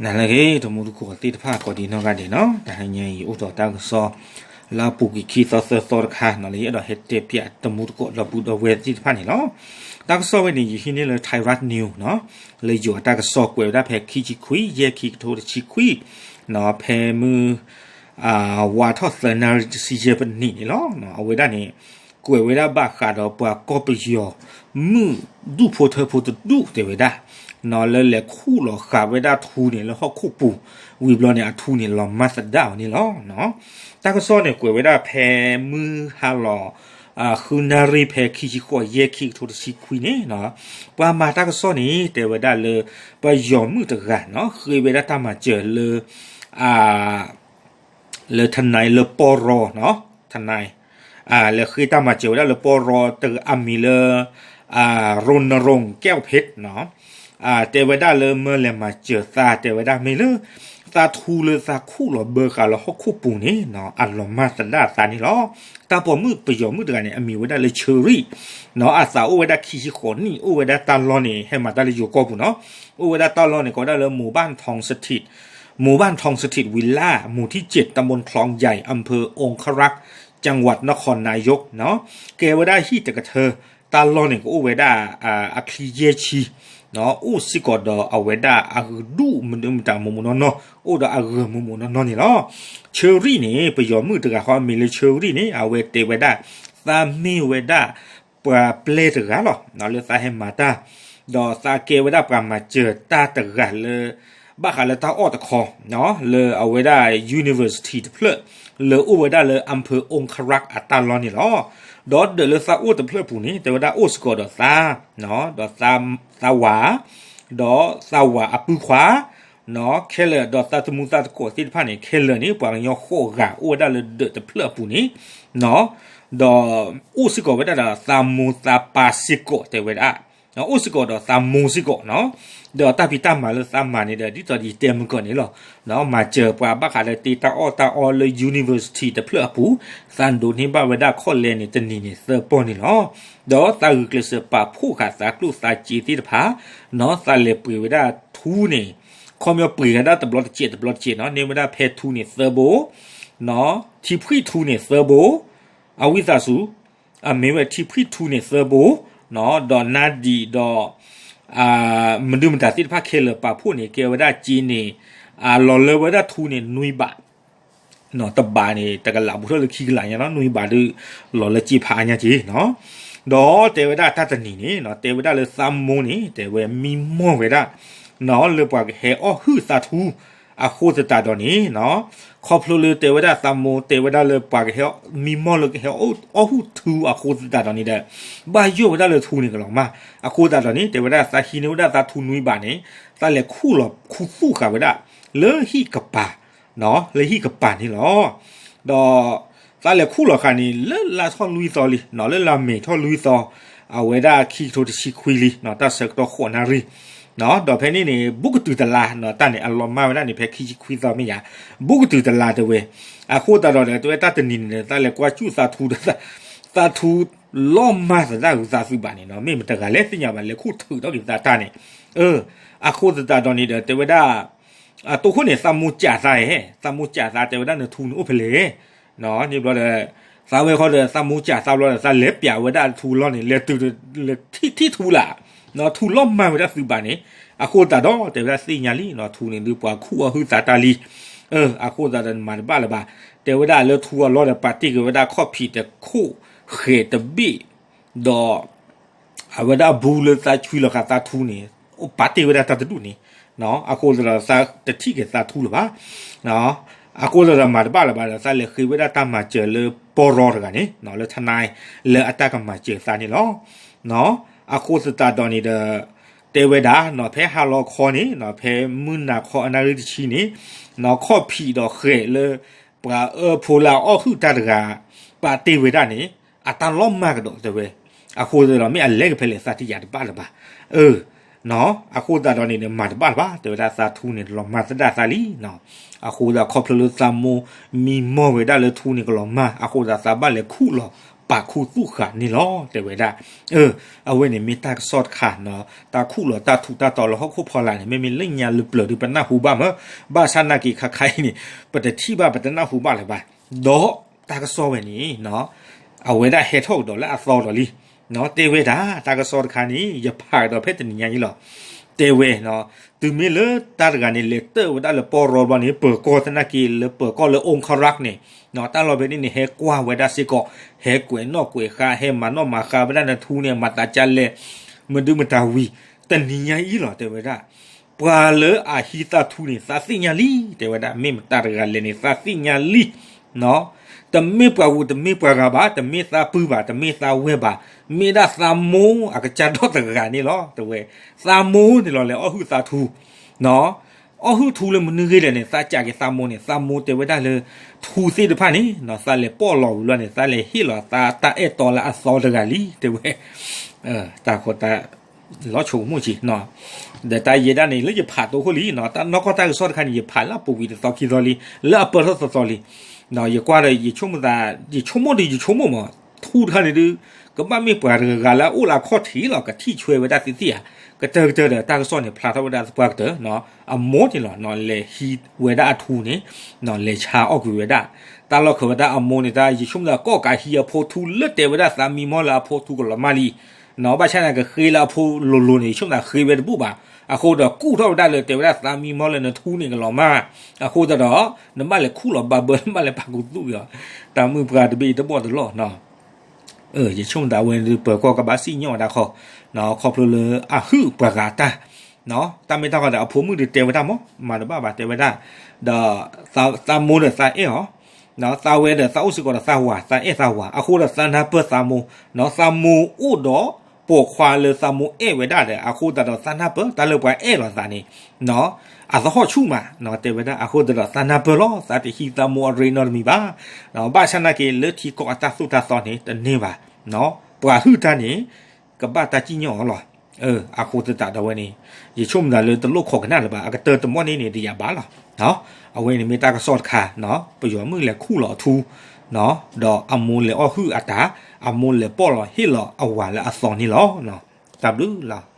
နၤလၢအဂ့ၤ တမူတကိးသ့ၣ်တဖၣ် ကိးဒံနီၢ်ဂၤဒဲးနီၤ, တဟါညါအံၤ အိၣ်ဒီးတၢ်ကစီၣ်လၢအပူၤကွံာ်ခံသီသၢသီတခါနီၤ, လၢယအဲၣ်ဒိးဟဲတဲပၠးတမူတကိးဒီပုၢ်ဒီဝဲၢ်သ့ၣ်တဖၣ်န့ၣ်လီၤ. တၢ်ကစီၣ်ဝဲန့ၣ် ယဟံးန့ၢ်လၢ Thai Rat News နီၤ, လၢယိၤအတၢ်ကစီၣ်ကွဲးဝဲဒၣ်ဖဲခံဆံခွံ ယဲၢ် ခံကထိတဆံခွံနီၤ, ဖဲမုၢ် ဝါထီၣ်သၢနၣ်ရံၣ်တဆံယဲၢ်ပနံးန့ၣ်လီၤ. အဝဲဒၣ်န့ၣ် ကွဲးဝဲဒၣ်ဘၣ်ဃးဒီးပှၤကီၢ်ပယီၤ မုၣ်ဒူၣ်ဖိထၢဖိတဒူၣ်တဲဝဲဒၣ်နီၤ, လၢလဲၤခူၣ်လီၤဃာ်ဝဲဒၣ်ထူန့ၣ် လၢဟီၣ်ခိၣ်ပူၤ, ဝံၤဘျီန့ၣ် အထူန့ၣ်လီၤမၢ်သဒၣ်အီၤန့ၣ်လီၤ. တၢ်ကစီၣ်န့ၣ် ကွဲးဝဲဒၣ်ဖဲမုၢ်ဟါလီၤ ဃုနၣ်ရံၣ် ဖဲခံဆံဃိး ယဲၢ် ခံကထိတဆံခွံန့ၣ်နီၤ, ပှၤမၤတၢ်ကစီၣ်န့ၣ် တဲဝဲဒၣ်လၢ ပယီၤမုၣ်တဂၤနီၤ ဃ့ဝဲဒၣ်တၢ်မၤစၢၤလၢ လၢ ထနၢၤ လၢပီၢ်ရီနီၤ, ထနၢၤ လဲၤဃ့တၢ်မၤစၢၤဝဲဒၣ်လၢပီၢ်ရီတဂၤအမံၤလၢ ရူနရိၣ် ကဲၣ်ဖ့းနီၤ, တဲဝဲဒၣ်လၢမၢလဲၤမၤစၢၤသး တဲဝဲဒၣ်မ့ၢ်လၢ သးထူလၢသးခူၣ်လီၤဘၢဃာ်လၢဟီၣ်ခိၣ်ပူၤန့ၣ်နီၤ အလီၤမၢ်သဒၣ်သးန့ၣ်လီၤ. တၢ်ပိာ်မုၣ်ပယီၤမုၣ်တဂၤန့ၣ် အမံၤဝဲဒၣ်လၢ Cherry နီၤ, အသးအိၣ်ဝဲဒၣ်ခံဆံဃိးနံၣ်, အိၣ်ဝဲဒၣ်တၢ်လီၢ်န့ၣ် ဟဲမၤတၢ်လၢယိၤကီၢ်ပူၤနီၤ, အိၣ်ဝဲဒၣ်တၢ်လီၢ်န့ၣ် ကိးဝဲဒၣ်လၢ မူၤဘၣ်ထွင်စထံး မူၤဘၣ်ထွင်စထံး ဝံၤလၢ မူၤထံၣ်စ့း တမူၤချီယဲၢ် အမ်ဖၢၣ်အူခရၣ် ကၠၣ်ဝးနခီၣ်နၣ်ယိၣ်နီၤ, ကဲဝဲဒၣ်ဟံၣ်တကထၢ, တၢ်လီၢ်န့ၣ်ကအိၣ်ဝဲဒၣ် အချံယဲၢ်ဆံနီၤ, အိၣ်စ့ၢ်ကီးဒီးအဝဲဒၣ်အဒူၣ်မနုၤမတၤမိၢ်မိၢ်နီၢ်နီၢ်, အိၣ်ဒီးအဂၢၤမိၢ်မိၢ်နီၢ်နီၢ်န့ၣ်လီၤ. Cherry န့ၣ် ပယီၤမုၣ်တဂၤဃီအမံၤလၢ Cherry န့ၣ် အဝဲတဲဝဲဒၣ် သးမ့ၢ်ဝဲဒၣ် ပှၤပျဲတဂၤလီၤ, လၢသးဟဲမၤတၢ်, ဒီးသးကဲဝဲဒၣ်ပှၤမၤစၢၤတၢ်တဂၤလၢ ဘၣ်ဃးလၢတၢ်အီၣ်တခီ, လၢအဝဲဒၣ် university တဖျၢၣ် လၢအိၣ်ဝဲဒၣ်လၢ အမ်ဖၢၣ်အူခရၣ် အတၢ်လီၢ်န့ၣ်လီၤ. ဒီးဒၢးလၢသးအိၣ်တဖျၢၣ်ပူၤန့ၣ် တဲဝဲဒၣ်အိၣ်စ့ၢ်ကီးဒီးသး, ဒီးသးဝၤ, ဒီးသးဝၤအပုၢ်ခွါ ခဲလၢာ်ဒီးသးသမူသးသကိးသ့ၣ်တဖၣ်န့ၣ် ခဲလၢာ်န့ၣ် ပှၤကညီဃိးဂၤအိၣ်ဝဲဒၣ်လၢဒၢးတဖျၢၣ်အပူၤန့ၣ်, ဒီးအိၣ်စ့ၢ်ကီးဝဲဒၣ်ဒီးသးမိၢ်သးပၢ်စ့ၢ်ကီးတဲဝဲဒၣ်, အိၣ်စ့ၢ်ကီးဒီးသးမိၢ်စ့ၢ်ကီးနီၤ, ဒီးတၢ်ဖံးတၢ်မၤလၢသးမၤန့ၣ်ဒီး ဒ်သိးဒ်တဲမုၢ်ကီၢ်န့ၣ်လီၤ, မၤစၢၤပှၤဘၣ်ဃးလၢတ့တၢ်အီၣ်တၢ်အီလၢ university တဖျၢၣ်အပူၤ, သးဒိးန့ၢ်ဘၣ်ဝဲဒၣ်ခီၣ်လဲန့ၣ် တနံၤန့ၣ်သၢပီၢ်န့ၣ်လီၤ. ဒီးသးဂုာ်ကျဲးစၢးပာ်ဖှိၣ်ဃာ်သးကျိၣ်သးစ့သ့ၣ်တဖၣ်နီၤ, သးလဲၤပှ့ၤဝဲဒၣ်ထူန့ၣ်, ခီပညီပှ့ၤဝဲဒၣ်တဘျီတစဲးတဘျီတစဲးနီၤ, န့ၢ်ဝဲဒၣ်ဖဲထူန့ၣ်သၢဘိ, ထံဖှံၣ်ထူန့ၣ်သၢဘိ, အဝံသးစူၤ, အမ့ၢ်ဝဲထံဖှံၣ်ထူန့ၣ်သၢဘိ, ဒီးနါဒံးဒီး မဒုမတၤသ့ၣ်တဖၣ်ခဲလၢာ်ပာ်ဖှိၣ်န့ၣ် ကဲဝဲဒၣ်စ့န့ၣ်, လီၤလၢဝဲဒၣ်ထူန့ၣ်နွံဘး, တဘးန့ၣ် တကလးဘူးထီၣ်လၢခံကလးညါနီၤ, နွံဘးဒုး လီၤလၢစ့ဖးအါညါက့ၤနီၤ, ဒီးတဲဝဲဒၣ်တၢ်တနံၤန့ၣ်နီၤ, တဲဝဲဒၣ်လၢသးမိၢ်န့ၣ် တဲဝဲမံမီၢ်ဝဲဒၣ်နီၤ, လၢပှၤကဟဲအီၣ်ဟုၣ်သးထူ, အဃိသတးဒီးန့ၣ်နီၤ, ခီဖျိလၢတဲဝဲဒၣ်သးမိၢ် တဲဝဲဒၣ်လၢပှၤကဟဲ မံမီၢ်လၢကဟဲအီၣ်ဟုၣ်ထူအဃိသတးဒီးန့ၣ်ဒီး, ဘၣ်ယိၣ်ဝဲဒၣ်လၢထူန့ၣ်ကလီၤမၢ်, အဃိသတးဒီးန့ၣ် တဲဝဲဒၣ်သးဟံးန့ၢ်ဝဲဒၣ်သးထူနွံဘးန့ၣ်, သးလဲၤခူၣ်လီၤခူသူၣ်ဃာ်ဝဲဒၣ် လၢဟံၣ်ကပၤ လၢဟံၣ်ကပၤန့ၣ်လီၤ. ဒီးသးလဲၤခူၣ်လီၤဃာ်န့ၣ် လၢလါထီၣ်လွံၢ်သီလံ, လၢလါမ့ၤထီၣ်လွံၢ်သီ, အဝဲဒၣ်ခံကထိတဆံခွံလံ, တၢ်ဆၢကတီၢ်ဃိးနၣ်ရံၣ်, ဒီးဖဲန့ၣ်န့ၣ် ဘူးကတုၤတလါ, တၢ်န့ၣ်အလီၤမၢ်ဝဲဒၣ်န့ၣ် ဖဲခံဆံခွံသီမ့ၢ်ယၤ, ဘူးကတုၤတလါတဲဝဲ, အဃိသတးဒီး တဲဝဲတၢ်တနံၤန့ၣ် သးလဲၤကွၢ်စူၣ်သးထူ, သးထူလီၤမၢ်သဒၣ်ဂုၤသးသုးဘးန့ၣ်နီၤ, မ့ၢ်မတဂၤလဲၣ်သ့ၣ်ညါဘၣ် လဲၤခူၣ်ထုးထီၣ်က့ၤသးတၢ်န့ၣ်, အဃိသတးဒီးန့ၣ်ဒီး တဲဝဲဒၣ် တိခိၣ်န့ၣ် သးမိၢ်ကးသးဧဲ, သးမိၢ်ကးသး တဲဝဲဒၣ်နထူန့ၣ်အိၣ်ဖဲလဲၣ်, န့ၣ်ဘျီဒီး သးဝဲဃီဒီး သးမိၢ်ကးသးဘျီဒီး သးလဲၤပျးဝဲဒၣ်ထူလီၢ်န့ၣ် လဲၤတုၤထံၣ်ထူလၢ်, ထူလီၤမၢ်ဝဲဒၣ်သုးဘးန့ၣ်, အဃိသတးဒီး တဲဝဲဒၣ်သ့ၣ်ညါလံနီၤ, ထူန့ၣ်ဒုးပှၤခူၣ်အီၣ်ဟုၣ်သးတၢ်လံ, အဃိသတးဒီးနမၤတဘၣ်လၢၤဘၣ်, တဲဝဲဒၣ်လၢထူအလီၢ်ဒီး ပာ်တ့ၢ်က့ၤဝဲဒၣ်ခီၣ်ဖံးတခိၣ်ဃဲၤတဘ့ၣ်, ဒီး အဝဲဒၣ်ဘူးလၢသးဆွံလီၤဃာ်သးထူန့ၣ် ပာ်တ့ၢ်ဝဲဒၣ်တၢ်တဒူၣ်န့ၣ်, အဃိသတးဒီးသးတထံၣ်က့ၤသးထူလၢၤဘၣ်, အဃိသတးဒီးမၤတဘၣ်လၢၤဘၣ်ဒီး သးလဲၤဃ့ဝဲဒၣ်တၢ်မၤစၢၤလၢပီၢ်ရီတဂၤန့ၣ် လၢထနၢၤ လၢအတၢ်ကမၤစၢၤသးန့ၣ်လီၤ. အဃိသတးဒီးန့ၣ်ဒီး တဲဝဲဒၣ်နီၤ ဖဲဟါလီၤခီန့ၣ်နီၤ ဖဲမုၢ်နၤခီအနၣ်ရံၣ်တဆံန့ၣ်နီၤ ခီၣ်ဖံးဒီးဃဲၤလၢ ပှၤအၢဖိလၢအအီၣ်ဟုၣ်တၢ်တဂၤ ပာ်တ့ၢ်ဝဲဒၣ်န့ၣ် အတၢ်လီၤမၢ်ကဒီးတဲဝဲ, အဃိသတးဒီးမ့ၢ်အလဲၤကဖဲလဲၣ်သးတယာ်တဘၣ်လၢၤဘၣ်, အဃိသတးဒီးန့ၣ်ဒီးမၤတဘၣ်လၢၤဘၣ် တဲဝဲဒၣ်သးထူန့ၣ်လီၤမၢ်သဒၣ်သးလံနီၤ, အဃိသတးဒီးခီဖျိလၢသးမိၢ်မံမီၢ်ဝဲဒၣ်လၢထူန့ၣ်ကလီၤမၢ် အဃိသတးဒီးသးဘၣ်လဲၤခူၣ်လီၤ ပာ်ခူသူၣ်ဃာ်န့ၣ်လီၤ တဲဝဲဒၣ်. အဝဲန့ၣ်မ့ၢ်တၢ်ကစီၣ်တခါနီၤ, တၢ်ခူၣ်လီၤတၢ်ထူးတၢ်တီၤလၢဟီၣ်ခိၣ်ဖီလာ်န့ၣ် မ့မ့ၢ်လၢညါလၢပျၢၤဒုးပနၢ်ဟူဘၣ်မး, ဘၣ်ဆၣ်နာ်က့ၤခါခါအံၤန့ၣ် ပတထံၣ်ဘၣ်ပတနၢ်ဟူဘၣ်လၢၤဘၣ်, ဒီးတၢ်ကစီၣ်ဝဲန့ၣ် အဝဲဒၣ်ဟဲထီၣ်ကဒီးလၢအသီဒီးလံ တဲဝဲဒၣ် တၢ်ကစီၣ်တခါန့ၣ် ယဖးကဒီးဖဲတနံၤညါအံၤလီၤ. တဲဝဲ, တုၤမ့ၢ်လၢတၢ်တဂၤန့ၣ် လဲၤတၢၢ်ဝဲဒၣ်လၢပီၢ်ရီဘျီန့ၣ် ပၢၤကီၢ်သနာ်က့ လၢပၢၤကီၢ်လၢ Ongkarak န့ၣ် တၢ်လီၢ်ဖဲန့ၣ်န့ၣ် ဟဲကွၢ်ဝဲဒၣ်စ့ၢ်ကီး, ဟဲကွဲးနီၣ်ကွဲးဃါ ဟဲမၤနီၣ်မၤဃါဝဲဒၣ်နထူန့ၣ် မၤသးကလဲၣ်, မဒုမတၤဝံၤ, တနံၤညါအံၤလီၤ တဲဝဲဒၣ် ပှၤလၢအဟံးသးထူန့ၣ် သးသ့ၣ်ညါလံ တဲဝဲဒၣ် မ့ၢ်မတၤတဂၤလဲၣ်န့ၣ် သးသ့ၣ်ညါလံ တမ့ၢ်ပှၤဂုၤ တမ့ၢ်ပှၤဂၤဘၣ်, တမ့ၢ်သးပုၢ်ဘၣ်, တမ့ၢ်သးဝဲၢ်ဘၣ်, မ့ၢ်ဒၣ်သးမိၢ်အကစၢ်ဒီတဂၤန့ၣ်လီၤ တဲဝဲ. သးမိၢ်န့ၣ်လီၤ လဲၤအီၣ်ဟုၣ်သးထူ, အီၣ်ဟုၣ်ထူလၢမနုၤဂ့ၤလဲၣ်န့ၣ် သးကးက့ၤသးမိၢ်န့ၣ် သးမိၢ်တဲဝဲဒၣ်လၢ ထူသ့ၣ်တဖၣ်န့ၣ် သးလဲၤပီၣ်လီၤဝံၤလီၤန့ၣ် သးလဲၤဟ့ၣ်လီၤသးတၢ်အဲၣ်တီလၢအသီတဂၤလံ တဲဝဲ. တၢ်ဃိတၢ် လီၤဆိကမိၣ်က့ၤ ဒီးတၢ်ယဲဒၣ်န့ၣ် လၢယဖးတိခိၣ်လံ, တၢ်နီၢ်ကီၢ်တၢ်ကစီၣ်တခါန့ၣ် ယဖးလၢအပူၤကွံာ်တသီခံသီလံ, လၢအပၢၢ်ထီၣ်သီသီလံ. ယကွၢ်ဒီး ယဆိကမိၣ်သး, ယဆိကမိၣ်ဒီး ယဆိကမိၣ်မး, ထူတခါန့ၣ်ဒုး ကဘၣ်မ့ၢ်ပှၤတဂၤဂၤလၢအအိၣ်လၢအခီၣ်ထံးလီၤ ကထံၣ်ဆွဲဝဲဒၣ်သ့ၣ်သ့ၣ်ဧါ, ကတၢၢ်ကတၢၢ်ဒီး တၢ်ကစီၣ်န့ၣ် ဖျါထီၣ်ဝဲဒၣ်သပှၢ်ကတၢၢ်, အမိၢ်န့ၣ်လီၤ လဲၤဟံးဝဲဒၣ်အထူန့ၣ်, လဲၤဆါအီၣ်ကွံာ်ဝဲဒၣ်, တၢ်လီၢ်ခၢးဝဲဒၣ်အမိၢ်န့ၣ် တၢ်ယဆိကမိၣ်သး ကီၣ်ကးဟံးအဖိထူလၢတဲဝဲဒၣ်သးမံမီၢ်လၢအဖိထူကလီၤမၢ်လံ ဘၣ်ဆၣ်န့ၣ် ကဃ့လၢအဖိလိၤလိၤန့ၣ် ယဆိကမိၣ်သးဃ့ဝဲတဘူၣ်ဘၣ်. အဃိဒီးကူၣ်ထီၣ်ဝဲဒၣ်လၢတဲဝဲဒၣ်သးမံမီၢ်လၢနထူန့ၣ်ကလီၤမၢ်, အဃိသတးဒီး နဘၣ်လဲၤခူၣ်လီၤဘၣ်ဘၢ နဘၣ်လဲၤပာ်ခူသူၣ်က့ၤအီၤ, တၢ်မုၣ်ပှၢ်တဘ့ၣ်တဘီၣ်တလီၢ်နီၤ. ယဆိကမိၣ်သးဝဲဒၣ် ပၢၤကီၢ်ကဘၣ်စံၣ်ညီၣ်ဝဲဒၣ်ခီ, ခီဖျိလၢအဟုၣ်ပှၤဂၤတၢ် တၢ်မ့ၢ်တၢ်ဃီဒီး အဖိမုၣ်ဒုးတဲဝဲဒၣ်မး မၤတဘၣ်ဘၣ်တဲဝဲဒၣ်, ဒီးသးမိၢ်ဒီးသးအဲၣ်အီၤ, သးဝဲဒီးသးအိၣ်စ့ၢ်ကီးဒီးသးဝၤ သးအဲၣ်သးဝၤ အဃိဒီးသးနၢ်ပၢၢ်သးမိၢ်, သးမိၢ်အိၣ်ဒီးပိာ်ခွါလၢသးမိၢ်အဲၣ်ဝဲဒၣ်ဒီး အဃိသတးဒီးသးနၢ်ပၢၢ်တၢ်လၢပှၤအဲၣ်လီၤသးန့ၣ် အသဟီၣ်ဆူၣ်မး တဲဝဲဒၣ် အဃိသတးဒီးသးနၢ်ပၢၢ်လီၤ သးတဟံးသးမိၢ်အရ့နီတမံၤဘၣ်. ဘၣ်ဆၣ်နာ်က့ၤလၢထံကီၢ်အတၢ်သိၣ်တၢ်သီန့ၣ် တန့ၢ်ဘၣ်, ပှၤဟုၣ်တၢ်န့ၣ် ကဘၣ်တၢ်စံၣ်ညီၣ်အီၤလီၤ. အဃိသတးဒီးဝဲန့ၣ် ယဆိကမိၣ်သးလၢတလိၣ်ခိးကနၣ်လၢၤဘၣ် အကတၢၢ်တမီၢ်န့ၣ်န့ၣ် တယာ်ဘၣ်လီၤ. အဝဲန့ၣ်မ့ၢ်တၢ်ကစီၣ်တခါ, ပယီၤမုၣ်လဲၤခူၣ်လီၤအထူ, ဒီးအမိၢ်လဲၤအီၣ်ဟုၣ်အတၢ်, အမိၢ်လဲၤပီၣ်လီၤဟ့ၣ်လီၤအဝၤလၢအသီန့ၣ်လီၤ. တၢ်ဘျုးလီၤ.